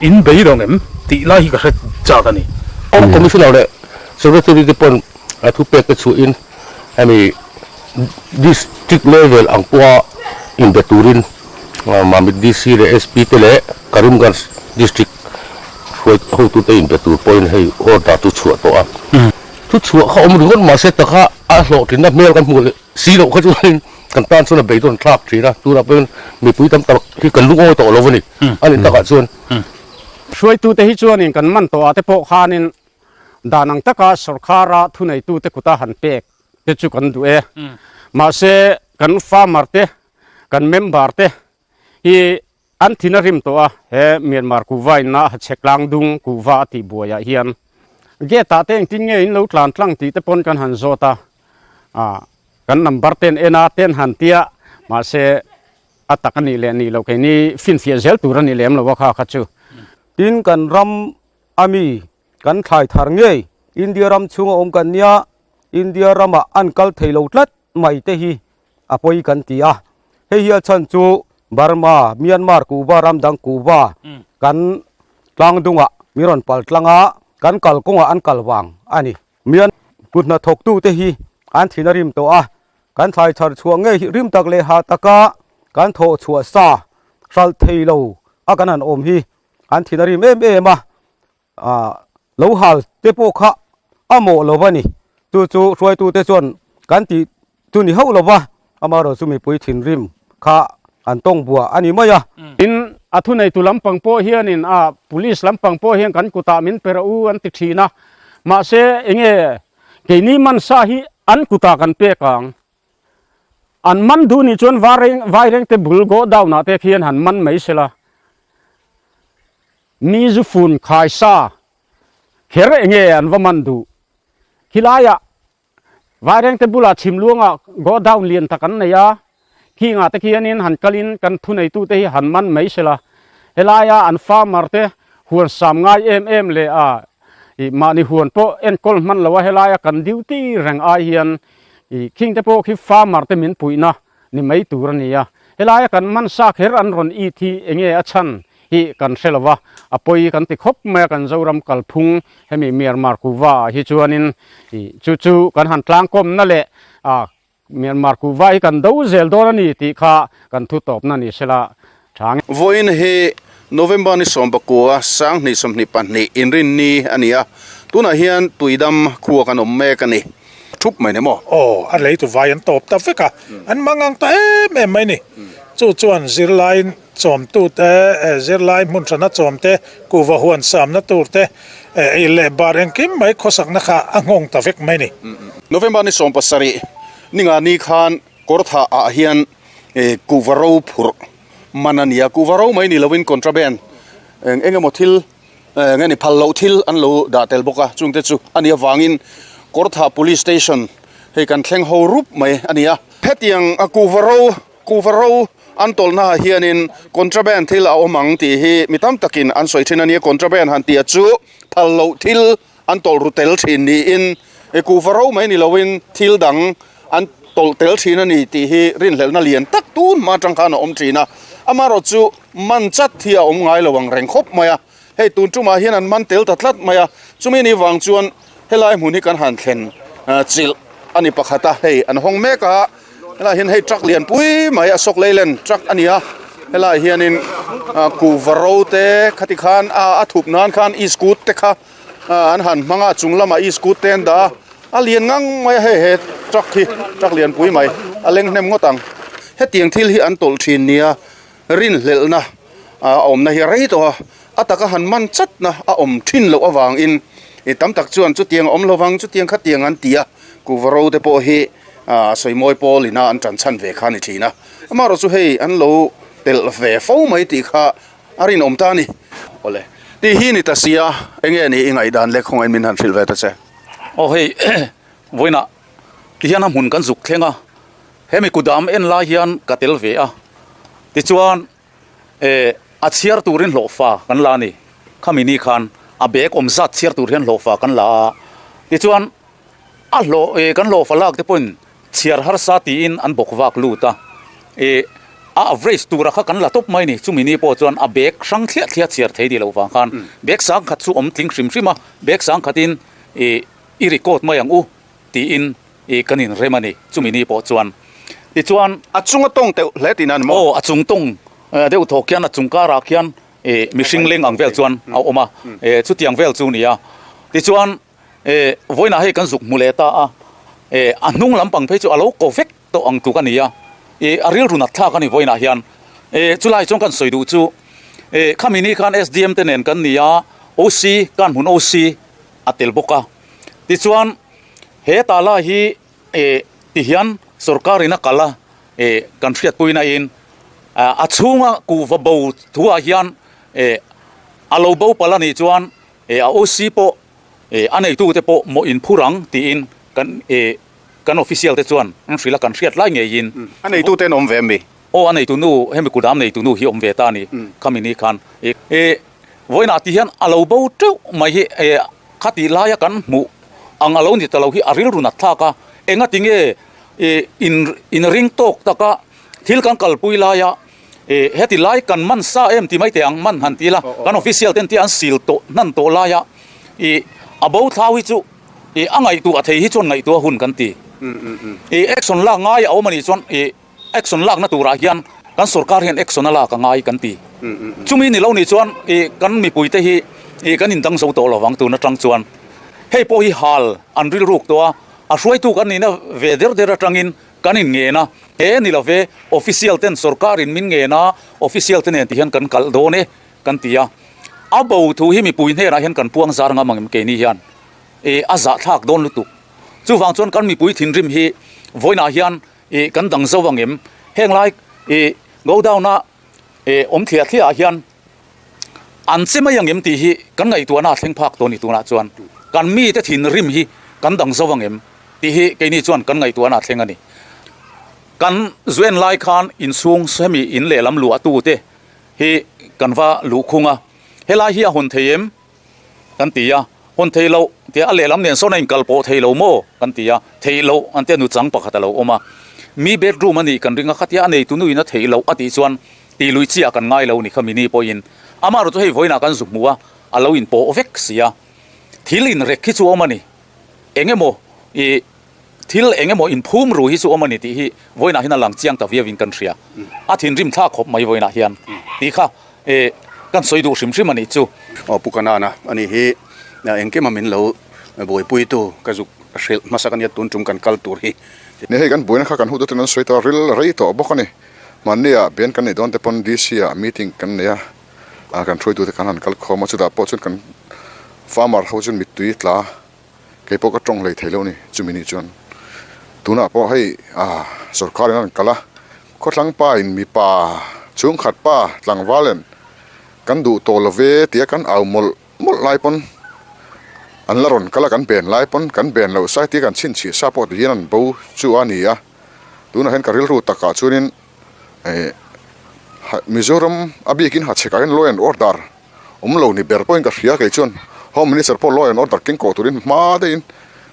In beidawng em? Tih lai hi ka hre chak a ni. Commissioner leh Secretary te pawn a thupek te chhuahin hemi District level ang pawha inbe turin Mamit DC leh SP te leh Karimganj District hruai hotute inbe tur pawhin hei order chu chhuah tawh a. Thuchhuah kha awm ringawt mahse taka a hlawhtlinna hmel kan hmuh leh si loh kha chuanin kan tan chuan a beidawn thlak thin a, tunah pawhin mipui tam tak hi kan lungawi tawh lo a ni, a nih takah chuan. Hruaitute hi chuanin kan man tawh ah te pawh khanin dan ang taka sawrkhara thuneitute kuta han pek te chu kan duh e. Mahse kan farmer te, kan member te hi an thin a rim tawh a, he Myanmar kuhva inna Hachhek Tlangdung kuhva a tih buaiah hian gate ah te engtin nge in lo tlan tlang tih te pawn kan han zawt a, ah kan number ten en a ten han tia mahse a tak a nih leh nih loh keini finfiah zel tur a ni lem lo a kha kha chu. Tin kan ram a mi kan thlai thar ngei India ram chhunga awm kan nia India ramah an kal thei lo tlat mai te hi a pawi kan ti a, hei hi a chhan chu Burma, Myanmar kuhva ram dang kuhva kan tlang dungah mi rawn pal tlang a, kan kal kawngah an kal vang a ni. Myan kut hnathawktu te hi an thin a rim tawh a, kan thlai chhar chhuah ngei hi rim tak leh hah taka kan thawh chhuah sa hralh thei lo a kan han awm hi an thin a rim em em a, Ah lo hal te pawh kha a mawh lo va ni. Chu chu hruaitute chuan kan tih chu ni hauh lo va, amaherawh chu mipui thinrim kha an tawng buah a ni mai a. Tin, a thuneitu lampang pawh hianin a police lampang pawh hian kan kutah min pe rawh u an ti thin a, mahse enge keini mansa hi an kutah kan pek ang. An man duh nih chuan Vairengte bul godown ah te khian han man mai sela. Mi zu fun khai sa kher enge an va man duh. Khilaiah Vairengte bulah chhimluangah godown lian tak an nei a, khingah te khianin han kalin kan thuneitute hi han man mai sela. Helaia an farmer te huan sam ngai em em leh a ih mahni huan pawh enkawl hman lo a helaia kan duty reng ai hian ih khing te pawh khi farmer te min puihna ni mai tur a ni a. Helaia kan man sa kher an rawn it hi enge a chhan hi kan hre lo va, a pawi kan ti khawp mai a, kan Zoram kalphung hemi Myanmar kuhva ah hi chuanin ih chu chu kan han tlangkawmna leh ah Myanmar kuhva hi kan do zel dawn a ni tih kha kan thu tawpna ni sela tha nge. Vawiin hi November ni 19 2022 inrinni a ni a, tunah hian Tuidam khua kan awm mek a ni. Thup mai ni maw? Aw, a leitu vai an tawp ta vek a, an mangang ta em em mai ni. Chu chuan zirlai chawmtute, zirlai hmun hrana chawmte, kuhva huan samna turte, ei leh bar engkim mai khawsakna kha a nghawng ta vek mai ni. November ni 17 ninga ni khan Kawrthah ah hian kuhva ro phurh man a ni a, kuhva ro mai ni lovin contraband eng emaw thil Nge ni phal loh thil an lo dah tel bawk a, chungte chu a nih avangin Kawrthah Police Station hei kan thleng ho rup mai a ni a. Hetiang a kuhva ro, kuhva ro an tawlhna ah hianin contraband thil a awm ang tih hi mi tam takin an sawi thin a nia, contraband han tih chu phal loh thil an tawlh ru tel thin niin kuhva ro mai ni loin thil dang an tawlh tel thin a ni tih hi rinhlelhna lian tak tun hma atang khan a awm thin a, amaherawh chu man chat hi a awm ngai lo ang reng khawp mai a, hei tun tumah hian an man tel ta tlat mai a, chumi ni vang chuan helai hmun hi kan han thlen chilh a ni pakhat a, hei an hawng mek a, helaiah hian hei truck lian pui mai Ashok Leyland truck a ni a, helaiah hianin kuhva ro te khati khan a thup nan khan e-scoot te kha an han hmang a, chung lamah e-scoot te an dah a, a lian ngang mai a hei he truck hi truck lian pui mai a leng hnem ngawt ang. Hetiang thil hi an tawlh thin nia. Rinhlelhna a awmna hi a rei tawh a, a taka han man chatna a awm thin loh avangin i tam tak chuan chutiang a awm lo vang, chutiang khatiang an ti a, kuhva ro te pawh hi sawimawi pawl ina an tan chhan ve kha a ni thin a, amaherawhchu hei an lo telh ve fo mai tih kha a rinawm ta a ni. Awle, tih hi ni ta sia, enge ni i ngaihdan leh khawngaih min han hrilh ve ta che. Aw hei, vawiinah tihian a hmun kan zuk thleng a. Hemi kudam en lai hian ka tel ve a, tichuan eh a chhiar turin hlawhfa kan la a ni. Khami ni khan a bag awm zat chhiar tur hian hlawhfa kan la a, tichuan a hlawh eh kan hlawhfa lak te pawhin chhiar harsa tiin an bawk vak lut a, eh A average tura kha kan la tawp mai ni. Chumi ni pawh chuan a bag hrang thliah thliah chhiar thei ni loh vang khan bag sangkhat chu awm tling hrim hrim a, bag sangkhatin ih i record mai ang u tiin ih kan inrem a ni. Chumi ni pawh chuan tichuan. A chunga tawng teuh hle tihna a ni maw? Aw, a chung tawng deuh thawk khian a chung karah khian ih mihring leng ang vel chuan a awm a, chutiang vel chu ni a. Tichuan ih vawiinah hei kan zuk hmu leh ta a, ih a hnung lampang phei chu a lo ko vek tawh ang tluk a ni a, ih a rilru nat thlak a ni vawiinah hian. Ih chulai chuan kan sawi duh chu ih khami ni khan SDM te nen kan ni a, OC kan hmun OC a tel bawk a. Tichuan he tala hi ih tihian sorkar in a kal a, ih kan hriatpui na in a chhunga kuhva bo thuah hian ih a lo bo palh a nih chuan ih a OC pawh ih a neitute pawh mawh in phur ang tiin kan ih kan official te chuan an hrilh a kan hriat lai ngeiin. A neitute an awm ve mi? Aw a neitu nu hemi kudam neitu nu hi awm ve ta a ni khami ni khan ih ih vawiinah ti hian a lo bo teuh mai hi ih khatih laia kan hmuh ang a lo ni ta lo hi a rilru nat thlak a engati nge ih in in ring tawk taka thil kan kalpui laia ih heti lai kan man sa em ti mai teh ang man han ti la kan official ten tia an sil tawh hnan tawh laia ih a bo thlau hi chu ih a ngaihtuah thei hi chuan ngaihtuah hun kan ti. Ih action lak ngai a awm a nih chuan ih action lakna turah hian kan sorkar hian action a lak a ngai kan ti. Chumi ni lo nih chuan ih kan mipuite hi ih kan indang zo tawh lovang tun atang chuan hei pawh hi hal an rilruk tawh a, a hruaitu kan nihna ve der der atangin kan inngen a, he ni love official ten sorkar in min ngen a, official te nen ti hian kan kalh dawn e kan ti a, a bo thu hi mipui hnenah hian kan puang zar ngam ang em keini hian ih a zahthlak dawn lutuk. Chuvang chuan kan mipui thinrim hi vawiinah hian ih kan dang zo ang em? Heng lai ih godown a ih awm thliah thliah ah hian an che mai ang em tih hi kan ngaihtuahna a thleng phak tawh a ni tunah chuan kan mite thinrim hi kan dang zo ang em tih hi keini chuan kan ngaihtuahna a thleng a ni. Kan zuen lai khan inchhung hemi in lehlam luahtute hi kan va luhkhung a, helai hi a hawn thei em? Kan ti a, hawn thei loh tia a lehlam nen sawn a inkal pawh thei lo maw? Kan ti a, theih loh an tia nuchang pakhat a lo awm a, mi bedroom a nih kan ring a, khatia a neitu nuin a theih loh a tih chuan tih lui chiah kan ngai lo ni kha mini pawhin amaherawh chu hei vawiinah kan zu hmu a, a lo inpawh vek si a, thil inrek hi chu a awm a ni, eng emaw ih. Thil eng emaw inphum ru hi chu awm a ni tih hi vawiinah hian a lang chiang ta viauin kan hria. A thinrim thlak khawp mai vawiinah hian tih kha eh kan sawi duh hrim hrim a nih chu. Aw Pu Kanana a nih hi engkima min lo buaipuitu ka zuk hrilh hmasa ka nia tun tum kan kal tur hi. Ni hei kan buaina kha kan hut aṭan an sawi ta ril rei tawh bawk a ni. Mahnia ben kan neih dawn te pawn DC ah meeting kan nei a, kan hruaitute kan han kal khawm a, chutah pawh chuan kan farmer ho chuan mittui tla Kei pawh ka tawng hlei thei lo ni chumi nih chuan tunah pawh hei ah sorkar in a rawn kal a, khawthlang pa in mipa chhungkhat pa tlangval en kan duh tawh lo ve tia kan au mawlh mawlh lai pawn an la rawn kal a kan ben lai pawn kan ben loh sai tia kan chhinchhiah sa pawh ti hian an bo chu a ni a, tunah hian ka rilru takah chuanin eh Mizoram a bikin hachhekah hian law and order. Awm lo ni ber pawhin ka hria kei chuan Home Minister pawh law and order keng kawh turin hma deuhin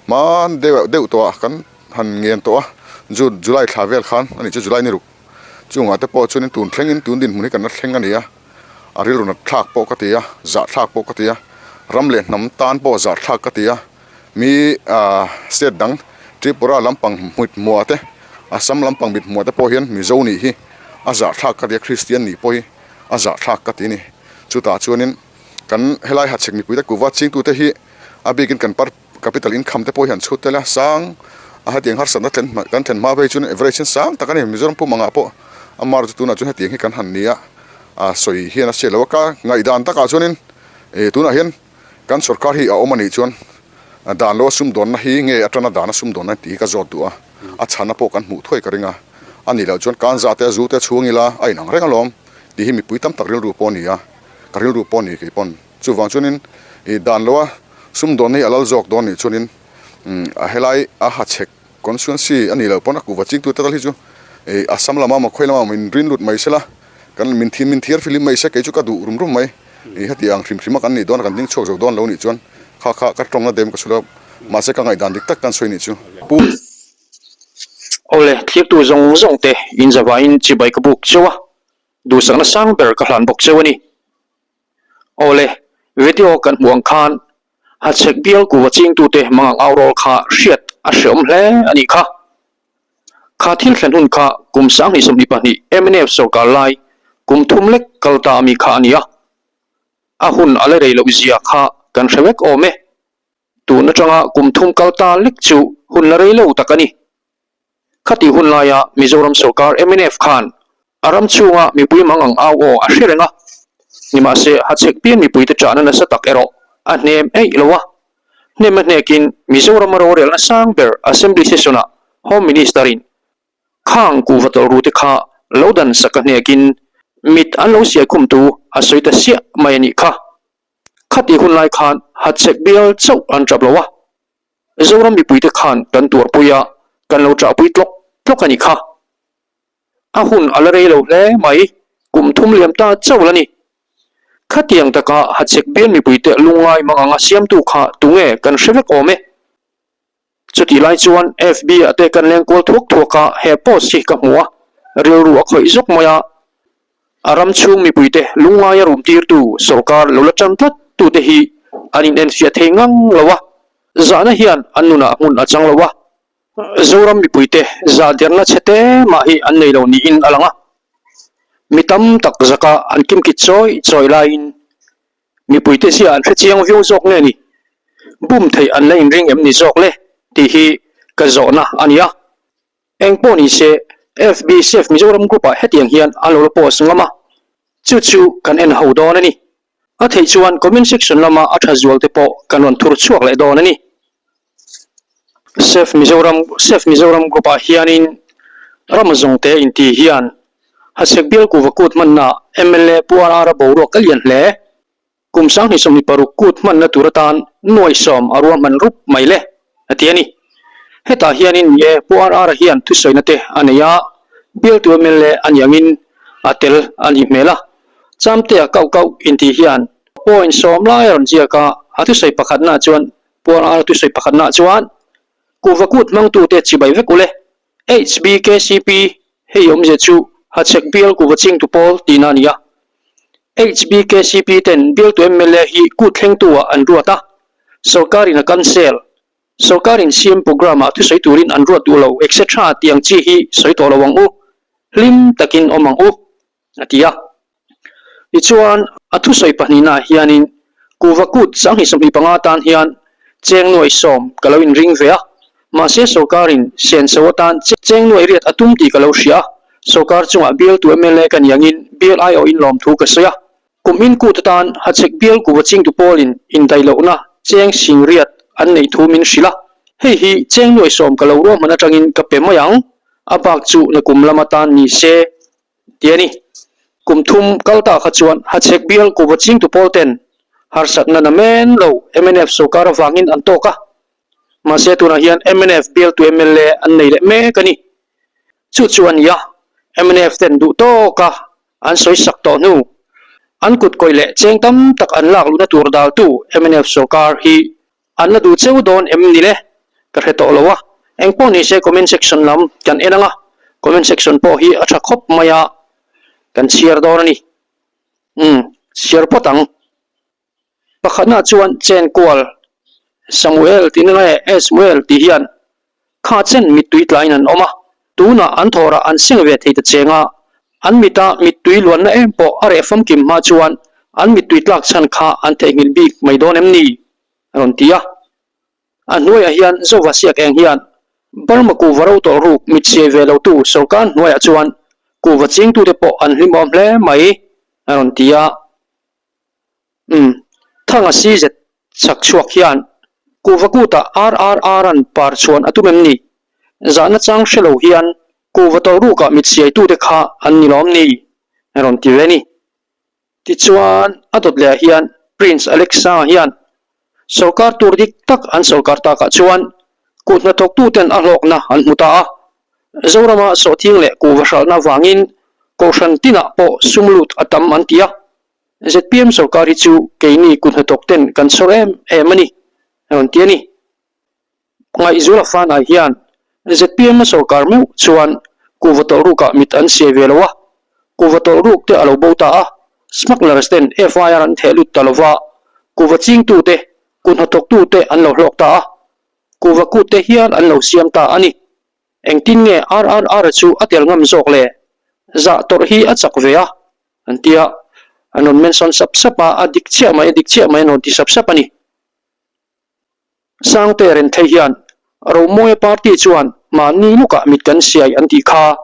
hma deuh deuh tawh ah kan han ngen tawh a, June July thla vel khan a nih chu July ni ruk chungah te pawh chuanin tun thlengin tun dinhmun hi kan la thleng a ni a, a rilru nat thlak pawh ka ti a, zah thlak pawh ka ti a, ram leh hnam tan pawh zah thlak ka ti a, mi ah state dang Tripura lampang hmut hmuah te Assam lampang mit hmuah te pawh hian Mizo nih hi a zah thlak ka ti a, Kristian nih pawh hi a zah thlak ka ti a ni. Chutah chuanin kan helai hachhek mipuite kuva chingtute hi a bikin kan per capital income te pawh hi an chhut tel a, sang a hetiang harsatna thlen kan thlen hma phei chuan average in sang tak a ni. Mizoram pum angah pawh a mar chu tunah chuan hetiang hi kan han ni a, a sawi hian a hriat loh a, ka ngaihdan takah chuanin ih tunah hian kan sorkar hi a awm a nih chuan dan lo a sumdawnna hi nge atana dan a sumdawnna tih hi ka zawt duh a, a chhana pawh kan hmuh thuai ka ring a, a nih loh chuan kanza te a zu te a chhung ila a inang reng alawm. Tih hi mipui tam tak rilru pawh a ni a, ka rilru pawh a ni kei pawn. Chuvang chuanin ih dan loa sumdawnna hi a lal zawk dawn nih chuanin a helai a hachhek constituency a nih loh pawn a kuhva chingtu te tal hi chu ih Assam lama maw khawi lama min rin lut mai sela kan min thi min thiar filim mai se kei chu ka duh rum rum mai. Ih heti ang hrim hrim a kan nih dawn a kan ding chhuak zo dawn lo nih chuan kha kha ka tawngna dem ka chhul a mahse ka ngaihdan dik tak kan sawi nih chu. Pu. Awle, thlirtu zawng zawng te in zavaiin chibai ka buk cheu a, duhsakna sang ber ka hlan bawk cheu a ni. Awle, video kan hmuh ang khan Hachhek bial kuva chingtute mangang au rawl kha hriat a hreawm hle a nih kha. Kha thil thlen hun kha kum 2022 mnf sorkar lai kum thum lek kal ta ami kha a ni a. A hun a la rei loh zia kha kan hre vek awm e. Tun atanga kum thum kal ta lek chu hun la rei lo tak a ni. Khati hun laia Mizoram sorkar mnf khan a ram chhunga mipui mang ang au aw a hre reng a, nimahse hachhek pian mipuite chahna nasa tak erawh a hnem eih lo a. Hnem a hnekin Mizorama rorelna sang ber Assembly Session-ah Home Minister-in Khang kuhva tawlh rute kha lo dan sak a hnekin mit an lo siai khum tu a sawi ta siah mai a nih kha. Khati hun lai khan hachhek bial chauh an tap lo a. Zoram mipuite khan kan tuarpui a, kan lo ṭahpui tlawk tlawk a nih kha. A hun a la rei lo hle mai, kum thum liam ta chauh la ni. Khatiang taka hachhek bial mipuite lungngai mang anga siamtu kha tunge kan hre vek awm e. Chutih lai chuan FB ah te kan leng kual thuak thuak a, he post hi ka hmu a, rilru a khawih zawk mai a. A ram chhung mipuite lungngaia rum tirtu sorkar lo la tan tlat tute hi an inenfiah thei ngang lo a, zahna hian an nunah hmun a chang lo a. Zoram mipuite zah derna chhe te mah hi an nei lo niin a lang a. Mi tam tak zaka an kimkit chawi chawi laiin Mipuite zia an hre chiang viau zawk nge ni? Bum theih an la inring em ni zawk le? tih hi ka zawhna a ni a. Eng pawh ni se, FB Save Mizoram group-ah hetiang hian an lo la post ngam a, chu chu kan en ho dawn a ni. A theih chuan comment section lama a tha zual te pawh kan rawn thur chhuak leh dawn a ni. Save Mizoram Save Mizoram group-ah hianin ram zawngte inti hian Hachhek bial kuhva kut hmanna mla Pu RR-a boruak a lian hle. Kum 2026 kut hmanna tur atan nuai sawm a ruahman rup mai le, a ti a ni. Hetah hianin ni e Pu RR-a hian thusawina te a nei a, bialtu mla a ni angin a tel a nih hmel a. Chamtea kauh kauh inti hian point sawm lai a rawn ziak a, a thusawi pakhatna chuan Pu RR-a thusawi pakhatna chuan kuhva kut hmangtute chibai vek ule. HBKCP, Hei awmzia chu Hachhek bial kuhva chingtu pawl tihna a ni a. HBKCP ten bialtu mla hi kut thlengtu ah an ruat a, sorkarin a cancel, sorkarin CM programme ah thusawi turin an ruat duh lo etc tih ang chi hi sawi tawh lo ang u, hlim takin awm ang u. a ti a. Tichuan, a thusawi pahnihnaah hianin kuhva kut 25 tan hian cheng nuai sawm ka lo inring ve a, mahse sorkarin senso atan cheng nuai riat a tum tih ka lo hria a, sorkar chungah bialtu mla ka ni angin bial aiawhin lawmthu ka sawi a. Kum in kut atan Hachhek bial kuhva chingtu pawlin indaihlohna cheng sing riat an neih thu min hrilh a, hei hi cheng nuai sawm ka lo ruahman atangin ka pe mai ang, a bak chu nakum lam atan ni se. Ti a ni. Kum thum kal ta kha chuan Hachhek bial kuhva chingtu pawl ten harsatna na men lo mnf sorkar avangin an tawk a. Mahse tunah hian mnf bialtu mla an nei leh mek a ni. Chu chu a ni a, mnf ten duh tawk a an sawi sak tawh hnu an kut kawih leh cheng tam tak an lak luhna tur daltu mnf sorkar hi An la duh cheu dawn em ni le? Ka hre tawh lo a, engpawh ni se comment section lam kan en ang a, comment section pawh hi a tha khawp mai a, kan chhiar dawn a ni. Umm, chhiar phawt ang. Pakhatna chuan Chenkual Samuel tih na nge Esmuel tih hian kha chen mittui tlaiin an awm a, tunah an thawrah an seng ve thei ta cheng a, an mita mittui luanna em pawh a reh famkim hma chuan an mittui tlak chhan kha an theihnghilh bik mai dawn em ni? a rawn ti a. A hnuaiah hian Zova siak eng hian Burma kuhva ro tawlh ruk mit siai ve lotu sorkar hnuaiah chuan kuhva chingtute pawh an hlimawm hle mai a rawn ti a. Umm, Thanga CZ chhak chhuak hian kuhva kutah RRR-a'n par chhuan a tum em ni? Zahna chang hre lo hian kuhva tawlh rukah mit siaitute kha an ni lawm ni? a rawn ti ve a ni. Tichuan, a dawt lehah hian Prince Alexa hian sorkar tur dik tak an sorkar takah chuan kut hnathawktuten a hlawkna an hmu ta a. Zorama sawhthing leh kuhva hralhna vangin kohhran tinah pawh sum lut a tam an ti a. Zpm sorkar hi chu keini kut hnathawkten kan chhawr em em a ni, a rawn ti a ni. Ngaihzuala fanai hian. ZPM a sorkar meuh chuan kuhva tawlh rukah mit an siai ve lo a, kuhva tawlh ruk te a lo bo ta a, smugglers ten FIR an theh lut ta lo va, kuhva chingtute, kuhnathawktute an lo hlawk ta a, kuhva kut te hial an lo siam ta a ni. Engtin nge RRR chu a tel ngam zawk le? Zah tawrh hi a chak ve a, an ti a, an rawn mention sap sap a, a dik chiah mai, a dik chiah mai an rawn ti sap sap a ni. Sangte Renthei hian Romawia party chuan mahni lukah mit kan siai an tih kha.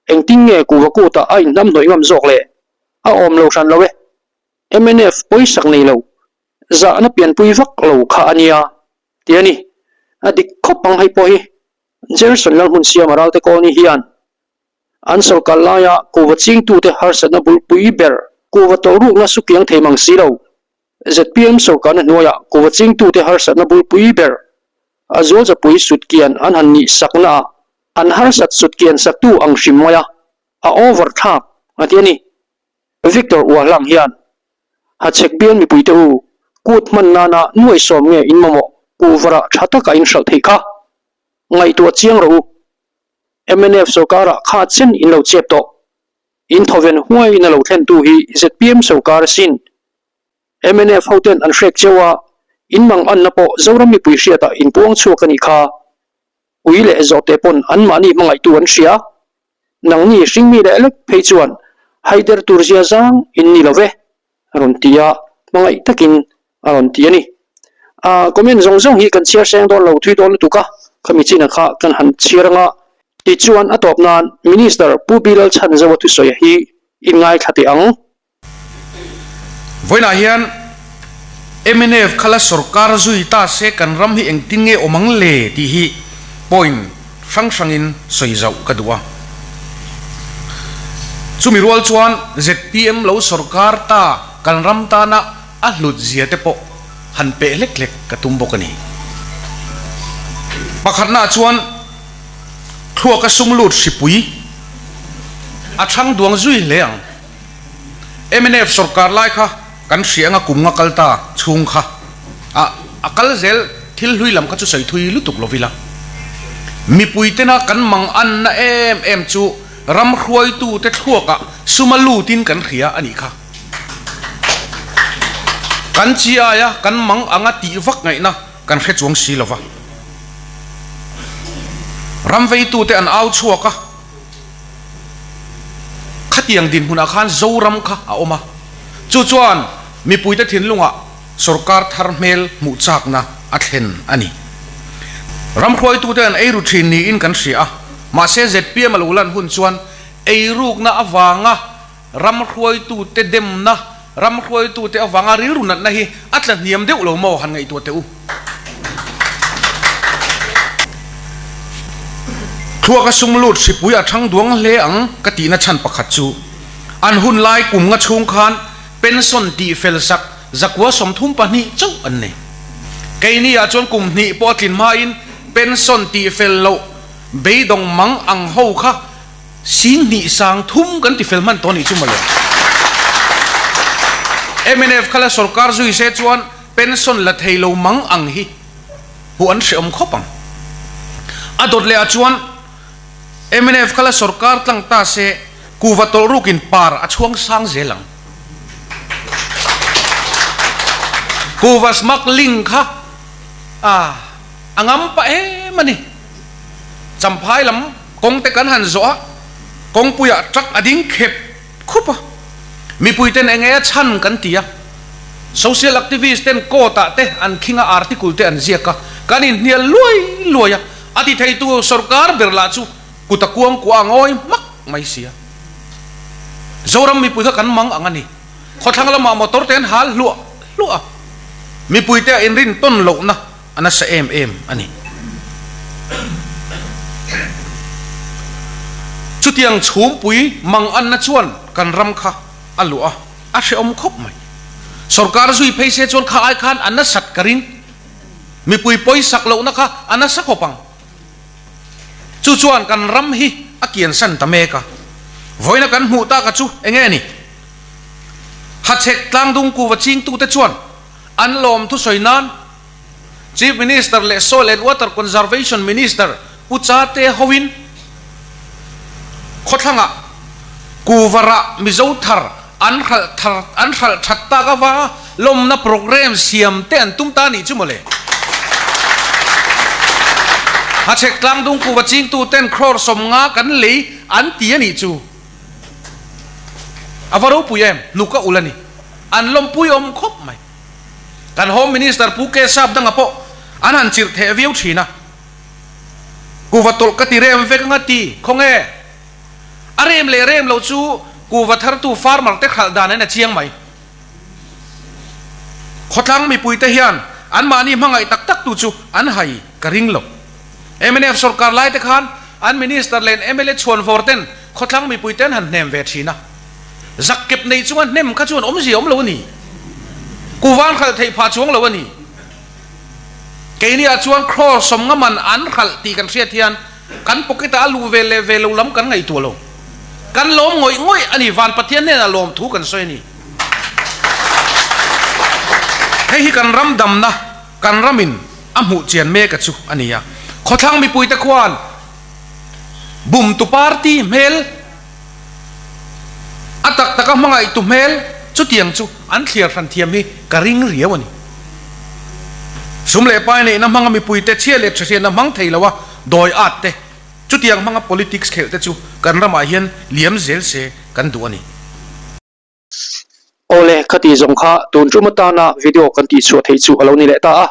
Engtin nge kuhva kutah a inhnamhnawih ngam zawk le? A awm lo hran lo e. Mnf pawisak nei lo, zahna pianpui vak lo kha a nia, ti a ni. A dik khawp ang hei pawh hi. Jerson Lalhmunsiama Ralte Colony hian an sawrkar laia kuhva chingtute harsatna bulpui ber kuhva tawlhrukna sukiang thei mang si lo. Zpm sawrkarna hnuaiah kuhva chingtute harsatna bulpui ber a zualzapui sutkian an han nih saknaah an harsat sutkian saktu ang hrim mai a, a over thlak a ti a ni. Victor Uahlang hian Hachhek bial mipuite u, kut hman nana nuaihsawm nge in mamawh kuhvarah tha taka in hralh theih kha ngaihtuah chiang rawh u. Mnf sawrkarah kha chen in lo chep tawh. In thawven huaiin a lo thlentu hi zpm sawrkar asin. Mnf hoten an hrek cheu a, in mang anna pawh Zoram mipui hriatah in puang chhuak a nih kha. Ui leh zawhte pawn anmahni hmangaihtu an hria. Nangni hringmi leh lek phei chuan haider tur zia zang in ni lo ve, a rawn ti a, hmangaih takin a rawn ti a ni. A comment zawng zawng hi kan chhiar seng dawn lo thui dawn lutuk a, khami chinah kha kan han chhiar anga. Tichuan a tawp nan Minister Pu Bilal Chhanzoa thusawi hi in ngaithla teh ang. Vawiinah hian mnf kha la sorkar zui ta se kan ram hi engtin nge awm ang le tih hi point hrang hrangin sawi zauh ka duh a. Chumi rual chuan zpm lo sorkar ta kan ram tana a hlut zia te pawh han peh hlek hlek ka tum bawk a ni. Pakhatnaah chuan thluaka sum lut hripui a thang duang zui hle ang. Mnf sorkar lai kha kan hria anga kum nga kal ta chhung kha a a kal zel thil hlui lam kha chu sawi thui lutuk lo vila. Mipui tena kan mang anna em em chu ram hruaitu te thluakah suma lutin kan hria a nih kha. Kan chi aia kan mang anga tih vak ngaihna kan hre chuang si lova. Ram veitute an au chhuak a. Khatiang dinhmunah khan Zoram kha a awm a, chu chuan mipuite thinlungah sorkar thar hmel hmuh chakna a thlen a ni. Ram hruaitute an eiru thin niin kan hria a, mahse zpm a lo lan hun chuan eirukna avanga Ram hruaitute demna, ram hruaitute avanga rilru natna hi a tla hniam deuh lo maw han ngaihtuah teh u. Thluaka sum lut hripui a thang duang hle ang ka tihna chhan pakhat chu an hun lai kum nga chhung khan pension tih fel sak zakua 32 chauh an nei. Keini ah chuan kum hnih pawh a tlin hmain pension tih fel loh beidawng mang ang ho kha Sing hnih sang thum kan ti fel hman tawh a nih chu mawle. Mnf kha la sorkar zui se chuan pension la thei lo mang ang hi hmuh an hrehawm khawp ang. A dawt leh ah chuan mnf kha la sorkar tlang ta se kuva tawlh rukin par a chhuang sang zel ang. Kuva smuggling kha a a ngam pah em a ni. Champhai lam kawng te kan han zawh a, kawngpuiah truck a ding khep khup a, mipui ten eng nge a chhan kan ti a, social activist ten court ah te an khing a article te an ziak a, kan inhnial luai luai a, a ti theitu sorkar ber lah chu kut a kuang kuah a ngawi hmak mai si a. Zoram mipui kha kan mang ang a ni. Khawthlang lamah motor te an hal hluah hluah a, mipui te a inrin tawn lohna a nasa em em a ni. Chutiang chhumpui mang anna chuan kan ram kha a luah a, a hrehawm khawp mai. Sorkar zui phei se chuan kha ai khan a nasat ka ring. Mipui pawisak lohna kha a nasa khawp ang. Chu chuan kan ram hi a kiansan ta mek a. Vawiina kan hmuh taka chu enge ni? Hachhek tlangdung kuva chingtute chuan an lawm thusawi nan Chief Minister leh Soil and Water Conservation Minister Pu Chate hoin khawthlangah Kuvarah Mizo thar an hralh thar an hralh that tak avanga lawmna programme siam te an tum ta nih chu mawle. Hachhek tlangdung kuva chingtu ten crore 50 kan lei an ti a nih chu. A va ropui em? Hnuk a ulh a ni. An lawmpui awm khawp mai. Kan Home Minister Pu K Sap danga pawh an han chirh theh viau thin a. Kuva tawlh ka ti rem vek anga ti, khawnge? A rem leh rem lo chu kuva thartu farmer te khalh dan in a chiang mai. Khawtlang mipui te hian anmahni hmangaih tak tak tu chu an hai ka ring lo. Mnf sorkar lai te khan an minister leh mla chhuan vawr ten khawtlang mipui te an han hnem ve thin a. Zak kep nei chunga hnem kha chuan awmzia awm lo a ni. Kuva an hralh theih phah chuang lo a ni. Keiniah chuan crore 50 man an hralh tih kan hriat hian kan pocket ah a luh ve leh ve lo lam kan ngaihtuah lo. Kan lawm ngawih ngawih a ni, Van Pathian hnenah lawm thu kan sawi a ni. Hei hi kan ram damna, kan ramin a hmuh chian mek a chu a ni a. Khawthlang mipuite khuan bumtu party hmel, A tak taka hmangaihtu hmel chutiang chu an thliar hran thiam hi ka ring riau a ni. Sum leh pai neihna hmanga mipuite chhia leh thahriatna hmang thei loa dawi at te, chutiang hmanga politics khelh te chu kan ramah hian liam zel se kan duh a ni. Awle, khati zawng kha tun tum atana video kan tihchhuah theih chu a lo ni leh ta a.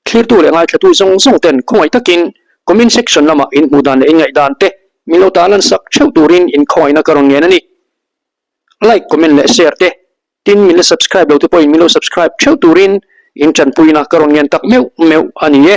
Thlirtu leh ngaithlatu zawng zawng ten khawngaih takin comment section lamah in hmuh dan leh in ngaih dan te min lo tarlan sak theuh turin in khawngaihna ka rawn ngen a ni. Like, comment leh share te tin min la subscribe lo te pawhin min lo subscribe theuh turin in tanpuina ka rawn ngen tak meuh meuh a ni e.